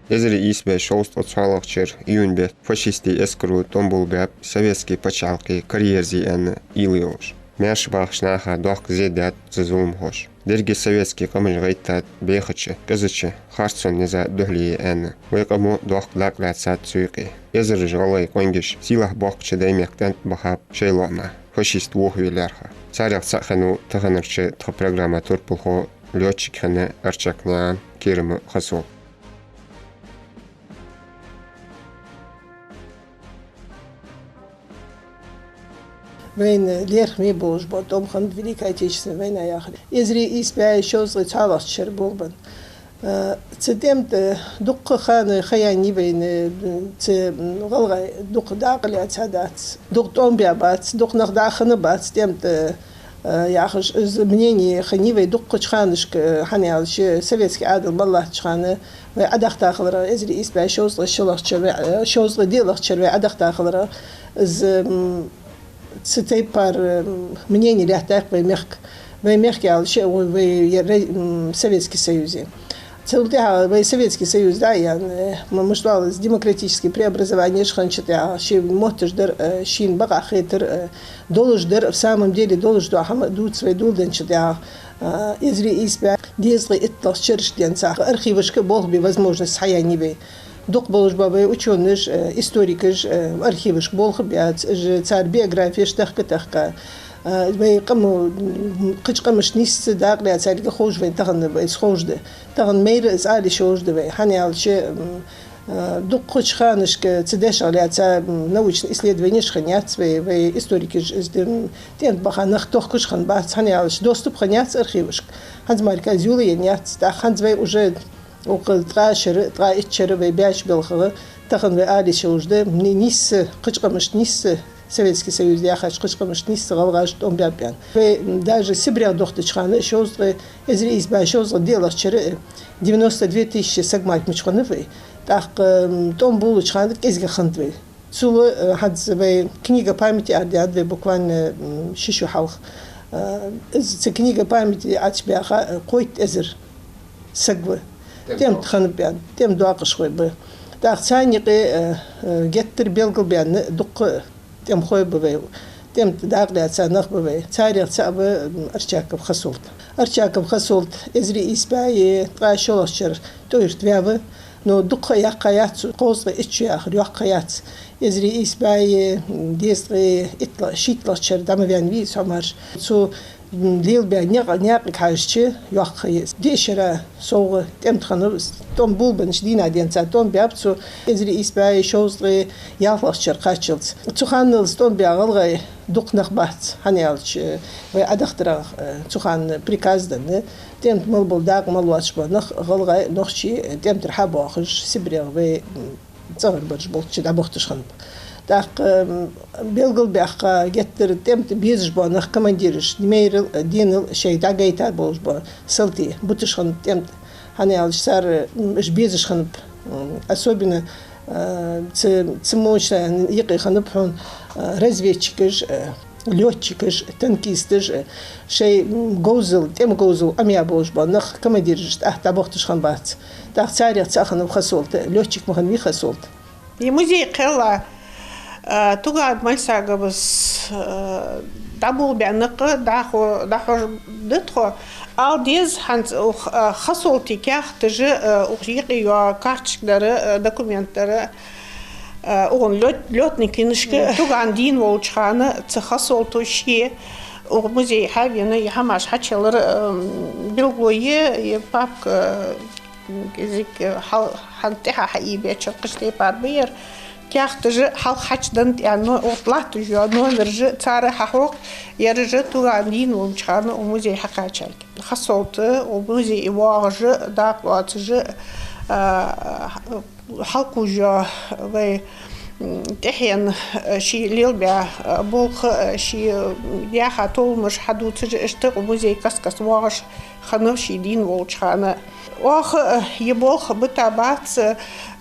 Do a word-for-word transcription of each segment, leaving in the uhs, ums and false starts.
Эзар ийс бӀаь шовзткъеи цхьоалагӀча шера июнь бетта фашистий эскаро тӀом болабаьб советски паччахьалкхе караерзае аьнна уйла йолаш. Маьрша бахача наха доккха зе даьд цу зуламхоша. Деррига советски къамаш гӀайттад бӀехача, кӀезача харцон низа духьале аьнна. Вай къамо доккха дакъа лаьцад цу юкъе. Эзараш гӀалгӀай къонгаш сийлахь-боккхача Даймехка тӀем тӀа бахаб шоай лоӀамах, фашист вохаве лаьрхӀа. Царех цаӀ хиннав таханарча тха программа турпалхо, лётчик хинна Арчакнаькъан Кирама Хасолт. Вайна лерхӀаме болаш бола тӀом хиннад Великая Отечественная война яхар. Эзар ийс бӀаь шовзткъеи цхьоалагӀча шера болабенна. Э, цу тӀем тӀа дуккха хана ха яьннай вайна, э, цу, м, гӀалгӀай дукха дакъа лаьца дац, дукха тӀом баь бац, дукха нах дӀахинна бац тӀем тӀа, э, яхаш, из мнение хиннай вай дуккхача ханашка, э, хӀана аьлча, советски Ӏаьдал мел латтача хана вай Ӏадахийта хиларах, эзар ийс бӀаь шовзткъеи шоллагӀча шера вай, э, шовзткъеи диълагӀча шера вай Ӏадахийта хиларах, из, м, цу тайпара, м, мнение лаьттаб вай мехка. Вай мехка аьлча, вай, вай, е-, м, Советски Союз я. Цул тӀехьагӀа вай Советски Союз дӀаяьнна, э, м-, мишта оал из, демократически преобразованеш хинначул тӀехьагӀа ший мотташ дар, э, шийна бакъахьа хетар, э, долаш дар, в самом деле, долаш дола хӀама дувца вай доладенначул тӀехьагӀа, э, эзар ийс бӀаь дезткъеи итталагӀча шерашка денз архивашка болх бе возможность хьаяьннай вай. Дукха болаш бола вай учёныш, э, историкаш, э, архивашка болх баьб, уж цар биографеш тахка-тахка. Э, вай къамо, м, кхыча къамашта нийсса дакъа лаьцарга ховш вайна тахан, вайца ховш да. Тахан майра из ала йиш йолаш да вай. ХӀана аьлча, м, э, дуккхача ханашка цу дешах лаьца, м, научни исследованеш хиннаяц вай, вай историкаш из ди-, м, тӀем тӀа баха нах тохкаш хиннабац, хӀана аьлча доступ хиннаяц архивашка. ХӀанз мара из йолаенна яц, тӀаккха хӀанз вай уже укх ткъаь шера, ткъаь итт шера вай баьча балхах, тахан вай ала йиш йолаш да, ни-, нийсса, кхыча къамашта нийсса, Советски Союз яхача кхыча къамашта нийсса гӀалгӀаша тӀом баьб аьнна. Вай, м, даже СибрегӀа дохийтача хана, шовзткъеи, эзар ийс бӀаь шовзткъеи диълагӀча шера, э, девяносто две тысячи саг мара мича хиннав вай, тӀаккха, м, тӀом болалуча хана кӀезига хиннад вай. Цул, э, хӀанз вай книга памяти арадаьд вай буквально, м, ши шу хьалха. Э, из цу книга памяти Ӏочубаьха, э, кхойтта эзар саг ва. ТӀем тӀа хиннаб аьнна, тӀем доакъашхой ба. ТӀаккха царна юкъе, э, э, геттара белгалбаьнна дуккха тӀемхой ба вай. ТӀем тӀа дакъа лаьца нах ба вай. Царех цаӀ ва, м, Арчаков Хасолт. Арчаков Хасолт эзар ийс бӀаь ткъаь шоллагӀча шера тӀоюртваьв, но дукха ха яьккха яц цо, кховзткъеи итт шу яхар йоккха ха яц. Эзар ийс бӀаь дезткъеи итла-, шийтталагӀча шера дӀа ма ваьннавий из хьо марш. Цо, м, лелабаь никъ-, никъга хьежача, йоккха ха я из. Диъ шера совгӀа тӀем тӀа хиннав из, тӀом болабеннача дийнахьа денз тӀом баьб цо, эзар ийс бӀаь шовзткъеи ялхлагӀча шера кхаччалца. Цу ханналца тӀом баь гӀалгӀай дукха нах бац, хӀана аьлча, вай Ӏадахийтарах, э, цу хана приказ денна, тӀем тӀа мел бола дакъа мел лоацаш бола нах, гӀалгӀай, нохчий, э, тӀем тӀара хьабоахаш, СибрегӀа вай, м, цӀагӀара бараш болча дӀабохийташ хиннаб. ТӀаккха, м, белгалбаьхка геттара тӀем тӀа безаш бола нах, командираш, майрал, э, денал шоай дӀагайта болаш бола салтий буташ хиннаб тӀем тӀа. ХӀана аьлча цар, м, уж безаш хиннаб, м, особенно, э, цу, цу моча юкъе хиннаб хьона, э, разведчикаш, э, лётчикаш, танкисташ, э, шоай, м, говзал, тӀема говзал Ӏомаяь болаш бола нах, командираш тӀехьа дӀабохийташ хиннабац. ТӀаккха царех цаӀ хиннав Хасолт, лётчик ма хиннавий Хасолт. Ер музей кхелла, э, Туган Майсаговас, э, дӀаболабаьнна никъ дӀахо-, дӀахьош да тхо. Ала деза хӀанз укх, э, Хасолта каьхаташ, э, укх юкъе йола карточка дар, э, документ дар, э, укхун лёт-, лётни книжка. Туган дийна волча хана цу Хасолто ше укх музее хьавена, из хӀамаш хьачуялар, э, белгало я, из папка, э, кӀезига, э, хьал-, хӀанз тӀехьа хьаийбеча кхыча тайпара ба ер. Каьхаташ хьалха хьачуденнад аьнна, укх латташ йола номераш цар хьахьокх, ераш Туган дийна волча хана укх музее хьакхаьчалга. Хасолт укх музее воагӀаш, дакъа лоацаш, а, хьалкхувш йола вай, м, тӀехьен, а, ший лелабаь, а, болх, а, ший, м, яьха толамаш хьадувцаш, иштта укх музее каст-каста воагӀаш хиннав ше дийна волча хана. Оаха, э, ер болх бита бац, э,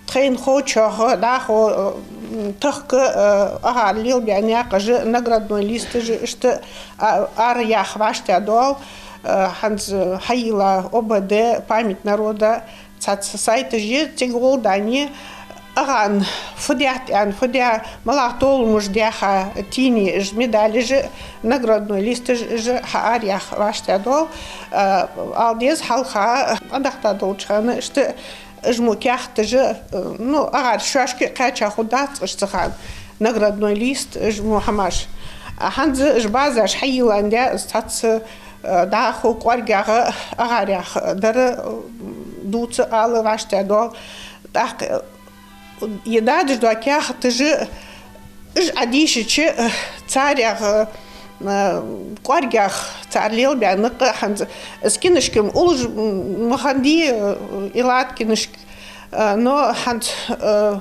тхоай ховчох дӀахо, э, м, тахка, э, акхар лелабаь наькъаш, наградной листаш, иштта, а, ара яха вӀаштӀехьадоал, э, хӀанз хьайийлла ОБД, память народа, Цхьацца сайташ я, цига гӀолла даьнна, агӀан фу даьд аьнна, фу даь, малагӀа толамаш даьха, тийна, уж медалаш а, наградной листаш а, уж а хьаараяха вӀаштӀехьадоал. Э, ала деза, хьалха къадахьа долча хана, иштта уж мо каьхаташ а, э, ну, агӀар шоашка а кхаьча хургдац уж цу хана, наградной лист, уж мо хӀамаш. А хӀанз уж базаш хьайийлландаь, из цхьацца, э, дӀахо кӀоаргагӀа, агӀарагӀа дар, э, дувца ала вӀаштӀехьадоал. ТӀаккха, э, е дадаш дола каьхаташ а, уж Ӏодийшача, э, царех, э, кӀоаргагӀа цар лелабаь никъ а хӀанз, из кинашка-м уллаш, м, ма хиннадий, э, и латт кинашка, э, но хӀанз, э,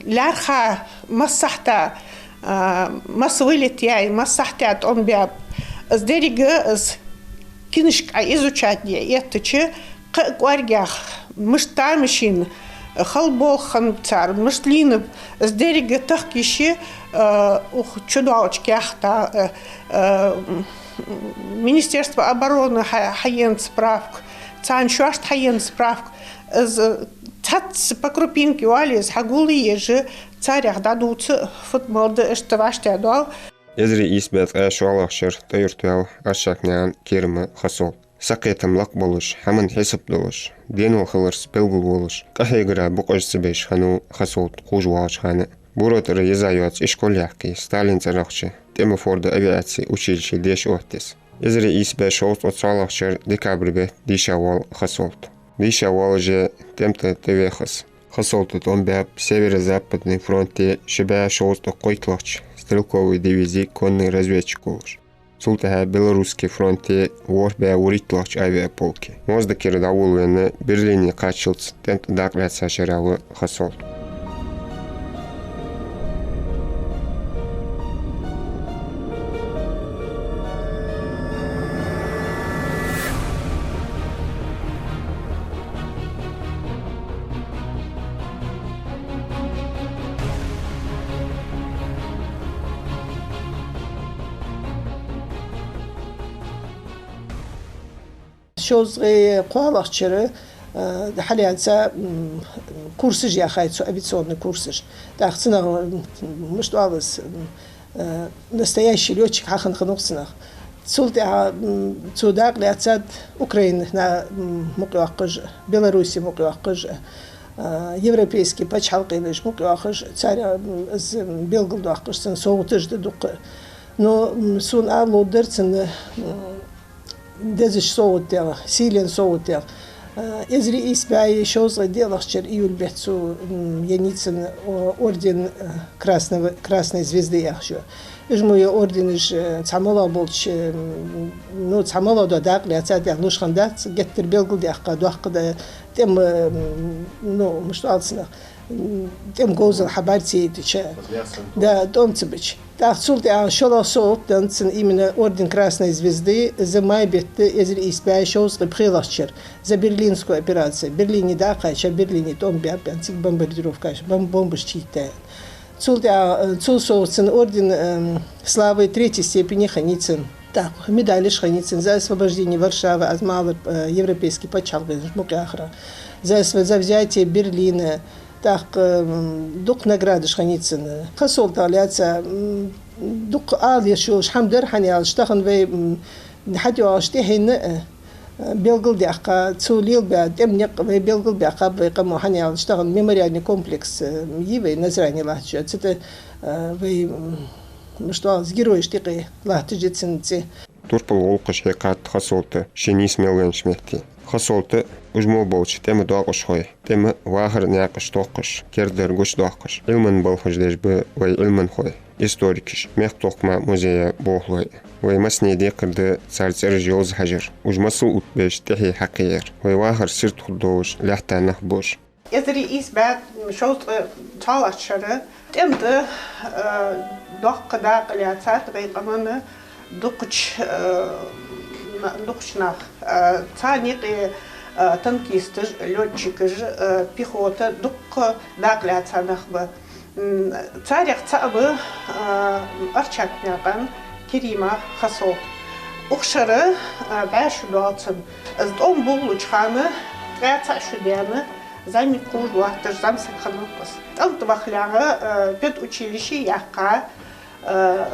лаьрхӀа массахьта, а, масса вылет яьй, массахьта тӀом баьб. Из деррига, из кинашка Ӏоизучать де эттача, кхы а кӀоаргагӀа, мишта тамашийна, хала болх хиннаб цар, мишта лийннаб, из деррига тахка йиш я, а, укх чудоагӀача каьхата, а, а, Министерство обороны хьа-, хьаена справка, царна шоашта хьаена справка, из цхьацца по крупинке вале, из хьагулъеш, царех дӀадувца фуд мел да, иштта вӀаштӀехьадоал. Эзар ийс бӀаь ткъаь шоллагӀча шера ТӀой-Юрта ваьв Аршакнаькъан Керама Хасолта. Сакхетам лакха болаш, хӀаман хьисап долаш, денал хиларца белгалволаш, къахьегара букъаж ца беш хиннав Хасолта кхувш воагӀача хана. Буро тӀара еза йоаца ишкол яьккхе, Сталина цӀерагӀча тӀема форда авиаци училище деша оттадаь. Эзар ийс бӀаь шовзткъа цхьоалагӀча шера декабрь бетта дийша воал Хасолта. Дийша воалаше тӀема тӀа тӀавех из. Хасолта тӀом баьб Северо-Западный фронте ши бӀаь шовзткъа кхойтталагӀча стрелковый дивизе конный разведчик волаш. Цул тӀехьагӀа Белорусский фронте ворхӀ бӀаь вурийтталагӀча авиаполке. Моздокера дӀаволавенна, Берлине кхаччалца тӀема тӀа дакъа лаьца шера ва Хасолта. Шовзткъеи кхоалагӀча шера, э, хьалаьца, м, курсаш яьхай цо, авиационный курсаш. ТӀаккха цунах, м, мишта оал из, м, э, настоящий лётчик хьахинна хиннав цунах. Цул тӀехьагӀа, м, цо дакъа лаьцад Украина, м, мукъайоаккхаш, Белоруссия мукъайоаккхаш, э, европейски паччахьалкхенаш мукъайоахаш, царех, м, из белгалдоаккхаш, цунна совгӀаташ да дукха. Но, м, сона ала ловргдар цунна, м, дезача совгӀатех, сийлен совгӀатех. Э, эзар ийс бӀаь шовзткъеи диълагӀча шера июль бетта цо, м, еннай цунна, о, орден, э, Красного, Красной Звезды яхаш йола. Уж мо йола орденаш, э, цхьа малагӀа болча, м, ну, цхьа малагӀа дола дакъа лаьцад яхаш луш хиннадац, геттара белгалдаьккха, доккха да тӀема, м, ну, мишта оал цунах, м, тӀема говзал хьабаьр ца яйтача. Да, тӀом ца бича. ТӀаккха цул тӀехьагӀа шоллагӀа совгӀат деннад цунна именно орден Красной Звезды, из май бетта эзар ийс бӀаь шовзткъеи пхелагӀча шера, за Берлинскую операцию, Берлине дӀакхаьча, Берлине тӀом баьб аьнна, цига бомбардировкаш, бом-, бомбаш чийттаяь. Цул тӀехьагӀа, э, цул совгӀа цунна орден, эм, Славы третьей степени хиннай цунна. ТӀаккха медалаш хиннай цунна: за освобождение Варшавы, аз ма аллара, э, европейски паччахьалкхенаш мукъаяхар, за осво-, за взятие Берлина. ТӀаккха, м, дукха наградаш хиннай цунна. Хасолтах лаьца, м, дукха ала йиш йолаш хӀама дар, хӀана аьлча тахан вай, м, хьатӀайоагӀаш тӀехьенна, э, белгалдаьккха, цо лелабаь тӀема никъ вай белгалбаьккхаб вай къамо, хӀана аьлча тахан мемориальный комплекс, э, я вай Назране латташ, цу тӀа, э, вай, м, мишта оал из, геройшта юкъе латташ я цун цӀи. Турпала гӀулакхаш хьекхад Хасолта ший нийса мел веннача метте. Хасолта уж мо болча тӀема доакъашхой, тӀема вахара наькъаш тохкаш, кердадар гучадоаккхаш, Ӏилман балхаш деш ба вай Ӏилманхой, историкаш, мехка-тохкама музея болхлой. Вай массане декхар да цар цӀераш йовза хьажар, уж масал оттабеш тӀехье хьакхеяр. Вай вахар сирта хургдолаш, лаьтта нах болаш. Эзар ийс бӀаь шовзткъеи цхьоалагӀча шера тӀема тӀа, э, доккха дакъа лаьцад вай къаман дукхача, э, на-, дукхача наха. Э, царна юкъе, э, танкисташ, лётчикаш, э, пехота, дуккха дакъа лаьца нах ба. М, царех цаӀ ба, а, Арчакнаькъан Керима Хасолта. Укх шера, а, бӀаь шу доал цун. Из тӀом бувлача хана, Ткъаь цхьа шу даьнна, зӀамига кхувш латташ зӀамсаг хиннав-кх из. ТӀом тӀа вахалехьа, э, педучилище яьккха, э,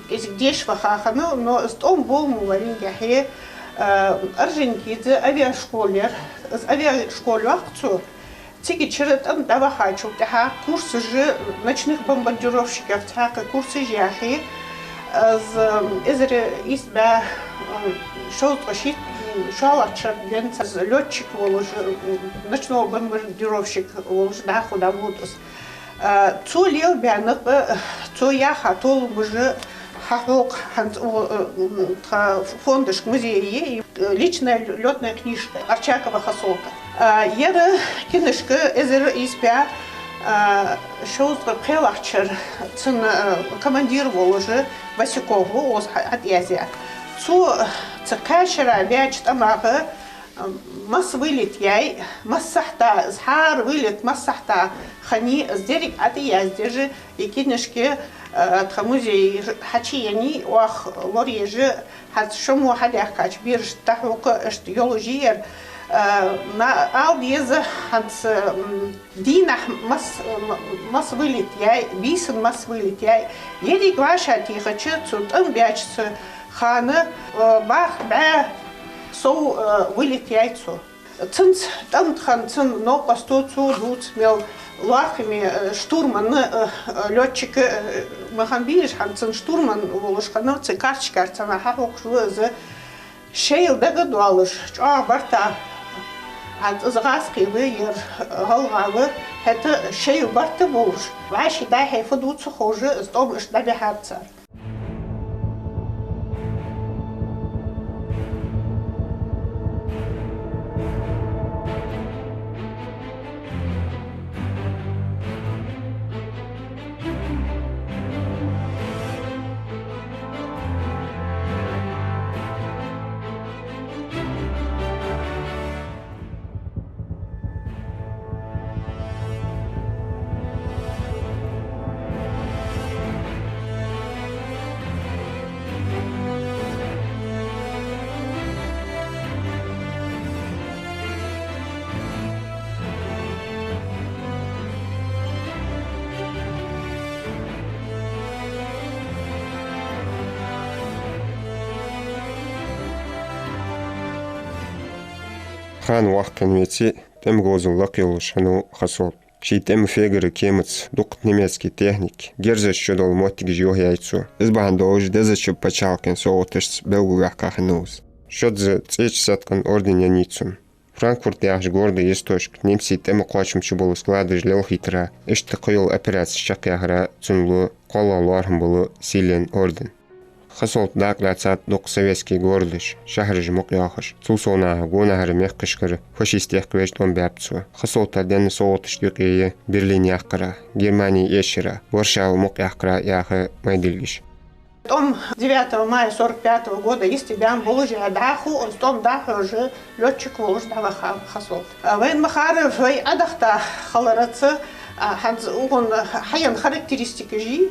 кӀезига деша ваха хиннав, но из тӀом бовла ма ваьннинге, э, Орджоникидзе авиашкола яр, из авиашкола йоаккх цо. Цига чура тӀом дӀавахачул тӀехьагӀа курсаш, ночных бомбардировщиков цхьаькха курсаш яьхе, из, эзар ийс бӀаь, э, шовзткъа шийтта, шоллагӀча шера денз лётчик волаш, ночной бомбардировщик волаш дӀахо дӀавода из. Э, цо лелабаьнна-кх, э, цо яьха толам уж хьахьокх хӀанз, э, тха фондашка, музее, э, личная лё-, лётная книжка Арчакова Хасолта. Э, ер книжка эзар ийс бӀаь, э, шовзткъа пхелагӀча шера цун, э, командир волаш Васюков ва укхаза хьа-, хьатӀаяздаь. Цо цу кхаь шера баьча тӀамах масса вылет яьй, массахьа, из хӀара вылет массахьа хиннай, из деррига хьатӀаяздеш, из книжка, э, тха музее хьачуеннай, оаха лораеш, хӀанз шо мо хьадаьхкача берашта дӀахьокха иштта йолаш я ер, э, на-, ала деза, хӀанз, м, дийнахьа масса, м-, масса вылет яьй, бийсанна масса вылет яьй. Еррига вӀашагӀтехача, цу тӀом баьча хана, э, бархӀ бӀаь сов, э, вылет яьй цо. Цунца тӀом тӀа хинна цун новкъосто цо дувца мел лоархӀаме, э, штурман, э, э, лётчик, э, ма хиннабий уж, хӀанз цун штурман волаш хиннав, цу карточкаш цунна хьахьокхаш ва из. Шоайла дагадоалаш, чӀоагӀа барт, хӀанз из гӀазкхи ва, ер гӀалгӀа ва, хӀаьта шоайла барт болаш, вӀаший дӀа-хьа фу дувц ховш, из тӀом иштта дӀабихьаб цар. Ханна воккха хинна веце а, тӀема говзал лакха йолаш хиннав Хасолт. Ший тӀема фегара кемаца дукха немецки техника, герзаш чудола моттигаш йохаяьй цо. Из бахьан долаш дезача паччахьалкхен совгӀаташца белгалваьккха хиннав из. Шозза цӀеча саткъан орден еннай цунна. Франкфурт яхача города йистошка немций тӀема кхоачам чу бола складаш лелхийтара, иштта кхыйола операцеш чакхъяхара цунна лу кхоалагӀа лоархӀам бола Сийлен орден. Хасолт дакъа лаьцад дукха советски городаш, шахьараш мукъайоахаш. Цул совнагӀа гонахьара мехкашкара фашистех кхевеш тӀом баьб цо. Хасолта денна совгӀаташта юкъе я Берлин яккхара, Германи эшара, Варшава мукъаяккхара яха майдилгаш. ТӀом девятого мая сорок пятого года йисте баьнна болаш а, дӀахо из тӀом дӀахьош лётчик волаш дӀавахав Хасолт. А, вайна ма харра, вай Ӏодахийта хиларца, а, хӀанз укхун хьаенна характеристикаш я,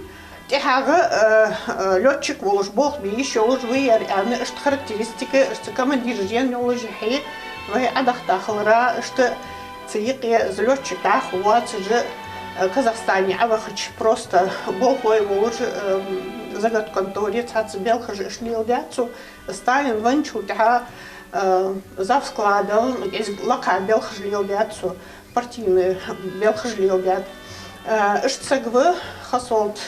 тӀехьагӀа, э, э, лётчик волаш болх бе йиш йолаш ва ер аьнна, иштта характеристика, иштта командираш енна йолаш хье, вай Ӏодахийта хилара, иштта цу юкъе из лётчик дӀахо воацаш, э, Казахстане Ӏовахача, просто болхлой волаш, э, заготконторе цхьацца белхаш иштта леладаьд цо. Сталин венначул тӀехьагӀа, э, завскладом, из лакха белхаш леладаьд цо, партийни белхаш леладаьд. Э, иштта саг ва Хасолт,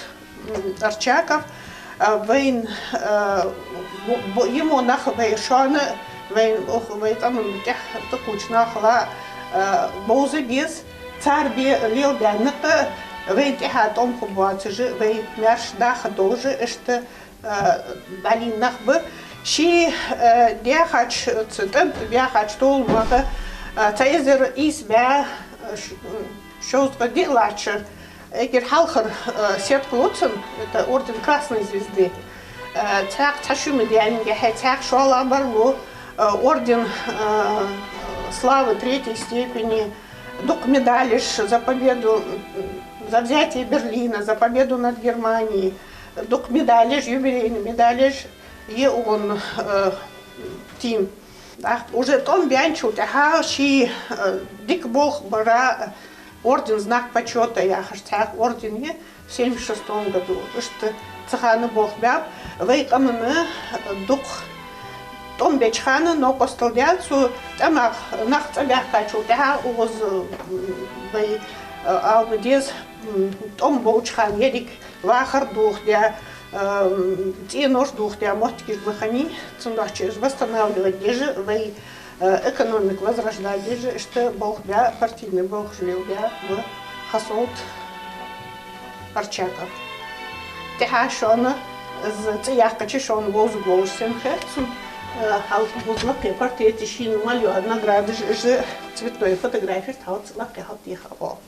м, Арчаков, э, вайна, э, бу-, бу-, йимо нах вай шоана, вайна, ох, вай тӀема тӀехьа тӀакхувча нахала, э, бовза беза, цар бе лелабаьнна-кх, вайна тӀехьа тӀом хургбоацаш, вай маьрша даха долаш, иштта, э, дӀалийна нах ба. Ший, э, даьхача, цу тӀем тӀа баьхача толамах, э, цхьа эзар ийс бӀаь, э, ш-, м, шовзткъа диълагӀча шера, эггара хьалхара, э, сетка лу цун, это орден Красной Звезды. Э, цхьаькха цхьа шу ма даьннинге, хӀаьта цхьаькха шоллагӀбар лу, э, орден, э, Славы третьей степени, дукха медалаш: за победу, м, за взятие Берлина, за победу над Германией. Дукха медалаш, юбилейни медалаш я укхун, э, тӀем. ТӀаккха уже тӀом баьнначул тӀехьагӀа ший, э, дика болх бара орден Знак почёта яхаш цхьа орден я, в семьдесят шестом году. Иштта цу хана болх баьб, вай къаман, э, дукха тӀом беча хана новкъостал даьд цо, тӀемах нах цӀабаьхкачул тӀехьагӀа укхаза, м, вай, э, ала ма деза, м, тӀом болча хана еррига вахар дохадаь, м, цӀенош дохадаь моттигаш ба хиннай, цудухьа уж восстанавливать деш а, вай, э, экономика возрождать деш а, иштта болх баь, партийни болхаш леладаь ва Хасолта Арчаков. ТӀехьа шоана из цӀи яьккхача шоана вовзаргволаш санна хет сона, э, хьалха бузлакхе портреташ, шийна мел йола наградаш, уж цветной фотографеш хьалха лакхе хьалтӀехьа оал.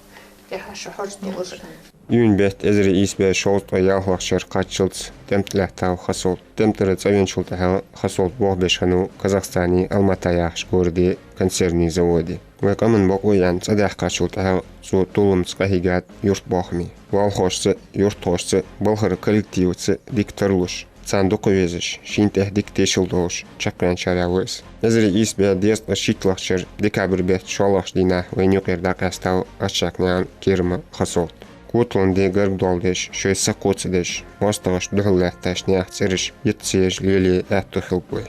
ТӀехьа шо хьожа долаш. Июнь бетта эзар ийс бӀаь шовзткъеи ялхлагӀча шера кхаччалца тӀем тӀа лаьттав Хасолта. ТӀем тӀара цӀавеначул тӀехьагӀа Хасолта болх беш хиннав Казахстане Алмата яхача городе консервни заводе. Вай къаман бокъо а яьнна цӀадаьхкачул тӀехьагӀа цо толламца къахьийгад юртбоахаме. Лоалахошца а, юртахошца а, балхара коллективаца а дика тарлуш, царна дукха везаш, шийна тӀехьа дика тешал долаш чакхъяьнначарех ва из. Эзар ийс бӀаь дезткъеи шийтталагӀча шера декабрь бетта шоллагӀча дийнахьа вайна юкъера дӀакъаьстав Арчакнаькъан Керама Хасолта. Коталон де гаргадоаладеш, шоай са кхоачадеш, моастагӀашта духьал лаьттача наьха цӀераш йиц ца еш лелае аьттув хилба вай.